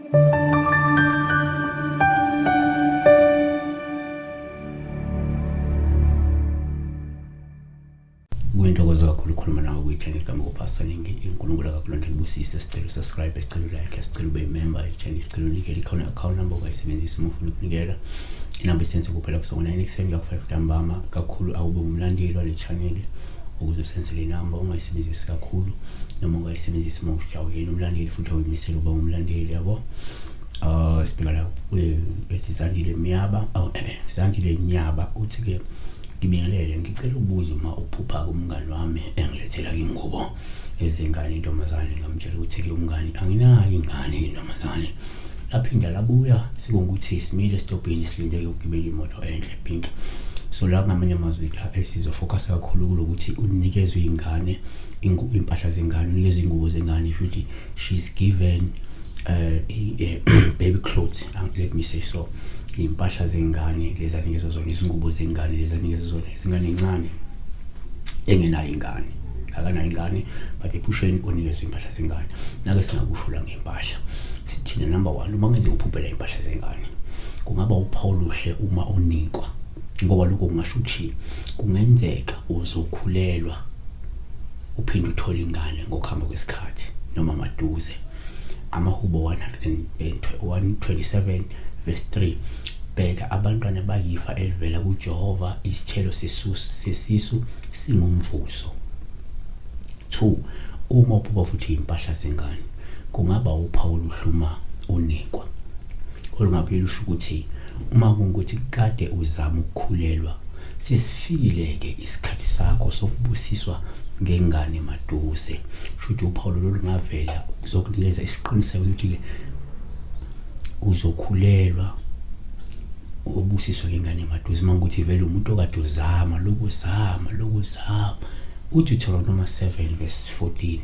Kuyintokozo kakhulu ukukhuluma nawe kwi-channel kaMokopastor Ningi. UNkulunkulu akakulonde kubusise. Sicela usubscribe, sicela ulike, sicela ube member ye-channel, sicela unikele ikhona account number ongayisebenzisa uma ufuna ukunikela. Inamba isenze kuphela kusuka ngo-9 ekuseni kuya ku-5 ntambama. Kakhulu awube ngumlandeli wale channel ukuze usenze le namba ungayisebenzisi kakhulu noma ungayisebenzisi uma usho awuyena umlandeli futhi awuyimisele ukuba ngumlandeli yabo. Sibheka la ethi Zandile Myaba, oh Zandile Nyaba uthi ke ngibingelele ngicela ukubuza uma uphupha kumngani wami engilethela ingubo ezengane intombazane ngamtshela ukuthi ke umngani anginayo ingane intombazane laphinda labuya sekungukuthi simile esitobhini silinde ukugibela imoto enhle pink. So la ngamanye amazwi esizofocusa kakhulu kulokuthi unikezwe ingane impahla zengane, unikezwe ingubo zengane, futhi she's given baby clothes, let me say so, impahla zengane lezi anikezwe zona, izingubo zengane lezi anikezwe zona, izingane encane engenayo ingane, akanayo ingane but ephusheni unikezwe impahla zengane. Nake singakusho la ngempahla sithina, number 1, uma kungenzeka uphuphela impahla zengane kungaba uphawu oluhle uma unikwa, ngoba lokho kungasho ukuthi kungenzeka uzokhulelwa uphinde uthole ingane ngokuhamba kwesikhathi noma maduze. Amahubo 127 verse 3, bheka abantwana bayifa elivela kuJehova, isithelo sesisu singumvuzo. 2, uma uphupha futhi impahla zengane kungaba uphawu oluhluma unikwa olungabuye lusho ukuthi uma kungukuthi kade uzama ukukhulelwa sesifikile-ke isikhathi sakho sokubusiswa ngengane maduze. Shuthi uphawu lolu lungavela ukuzokunikeza isiqiniseko ukuthi-ke uzokhulelwa ubusiswe ngengane maduze, uma ukuthi vele umuntu okade uzama lokuzama lokuzama. UDeuteronomy 7 verse 14,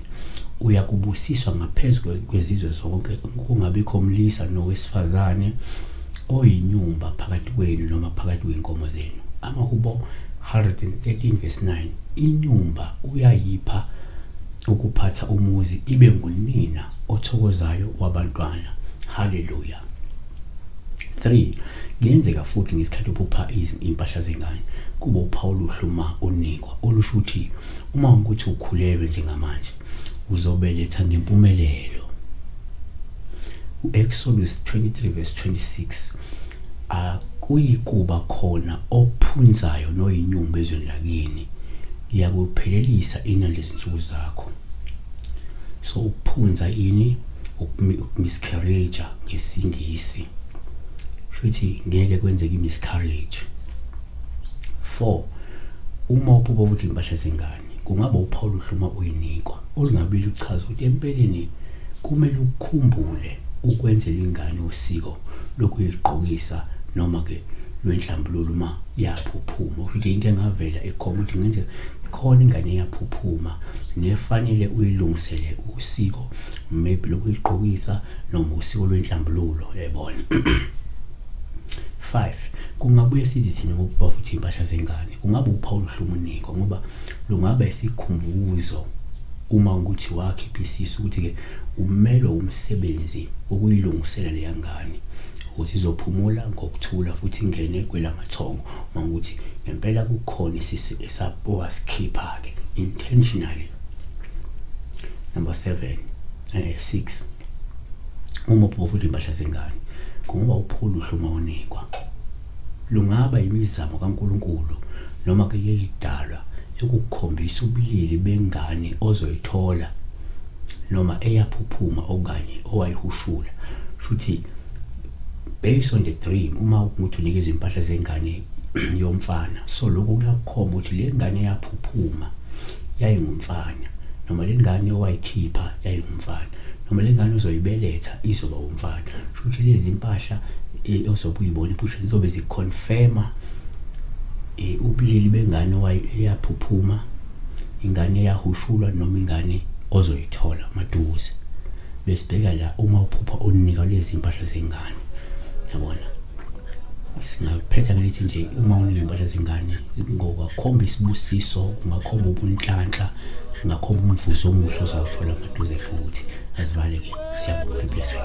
uyakubusiswa ngaphezu kwezizwe zonke, kungabikho mlisa nowesifazane oyinyumba phakathi kwenu noma phakathi kwey'nkomo zenu. Amahubo 113 verse 9, inyumba uyayipha ukuphatha umuzi, ibe ngunina othokozayo wabantwana. Haleluya. 3, kuyenzeka futhi ngesikhathi uphupha impahla zengane kuba uphawu oluhle uma unikwa, olusho ukuthi uma ukuthi ukhulelwe njengamanje uzobeletha ngempumelelo. U-Exodus 23 verse 26, akuyikuba khona ophunzayo noyinyumba ezweni lakini, ngiyakuphelelisa inani lezinsuku zakho. So ukuphunza ini, ukumiscarriage ngesingisi, shuthi ngeke kwenzeke i-miscarriage. 4, uma uphupha ukuthi impahla zengane kungaba uphawu oluhle uma uyinikwa, olungabili uchaza ukuthi empeleni kumele ukukhumbule ukwenzela ingane usiko lokuyigqokisa noma ke lwenhlambululo uma yaphuphuma. Ukuthi into engavela ekhomba ukuthi ngenzeka khona ingane eyaphuphuma nefanele uyilungisele usiko maybe lokuyigqokisa noma usiko lwenhlambululo, uyayibona. 5, kungabuye sithi thina ngokuba futhi impahla zengane kungaba uphawu oluhlumuniko, ngoba lungaba isikhumbuzo uma ukuthi wakhipha isisu ukuthi-ke umelwe umsebenzi wokuyilungisela leya ngane ukuthi izophumula ngokuthula futhi ingene kwelamathongo, uma ukuthi ngempela kukhona isisu owasikhipha-ke intentionally. Number 7, 6, uma uphupha futhi impahla zengane kungoba uphula uhle uma unikwa, lungaba imizamo kaNkulunkulu noma ke yeyidalwa yokukukhombisa ubulili bengane ozoyithola noma eyaphuphuma okanye owayihushula. Shuthi based on the dream, uma ukuthi unikeza impahla zengane yomfana, so lokho kuyakukhomba ukuthi le ngane eyaphuphuma yayingumfana, noma le ngane owayikhipha yayingumfana, noma le ngane ozoyibeletha izoba umfana. Shuthi lezi impahla ozobe uyibona ephusheni zizobe ziconfirma ubulili bengane eyaphuphuma, ingane eyahushulwa noma ingane ozoyithola maduze. Besibheka la uma uphupha unika lezi impahla zengane, yabona. Singaphetha ngelithi nje uma unika impahla zengane ngokukhomba isibusiso, ungakhomba ubunhlanhla Ngakhomba umvuzo omuhle ozowuthola maduze futhi. Asivale ke, siyabonga, be blessed.